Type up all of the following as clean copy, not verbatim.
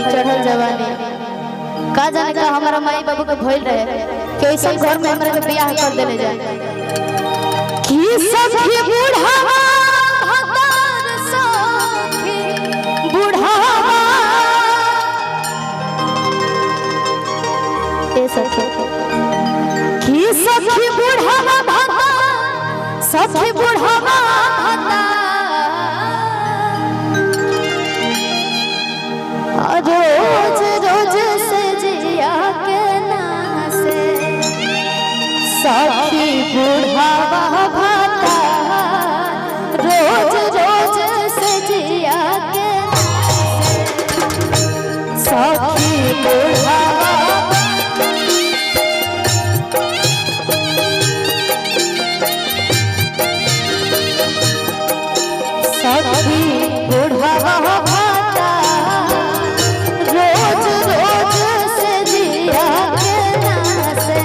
हई चढ़ल जवानी का जाने का हमारा माई बाबू के भइल रहे कि ऐसा घर में हमरा के बियाह कर देले जाए कि सखी बुढ़ावा भतार सखी बुढ़ावा ए सखी कि सखी बुढ़ावा भतार सखी बुढ़ावा भतार रोज रोज से जिया के नासे सखी बुढ़ावा भाता रोज रोज से जिया के नासे सखी बुढ़ावा। सखी बुढ़ावा भाता रोज रोज से जिया के नासे।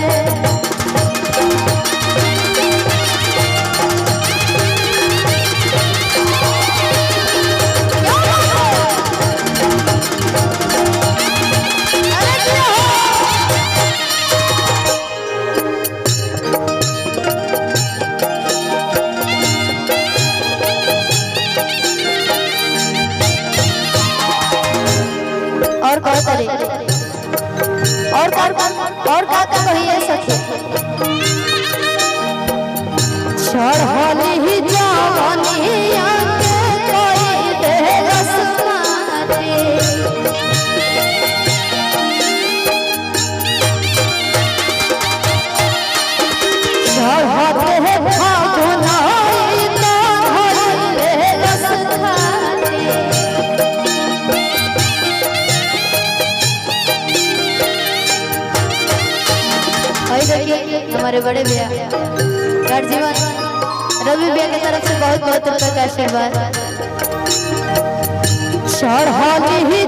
अरे जिया हो। और कहो तरी और का और का का कहिए सखी। चढ़ली जवनिया के कोई दे रसमाती चढ़ते फागुनाई तो धरले रस खाती। और देखिए हमारे बड़े भैया जीवन रवि भैया की तरफ से बहुत बहुत रुपए का आशीर्वाद। चढ़ली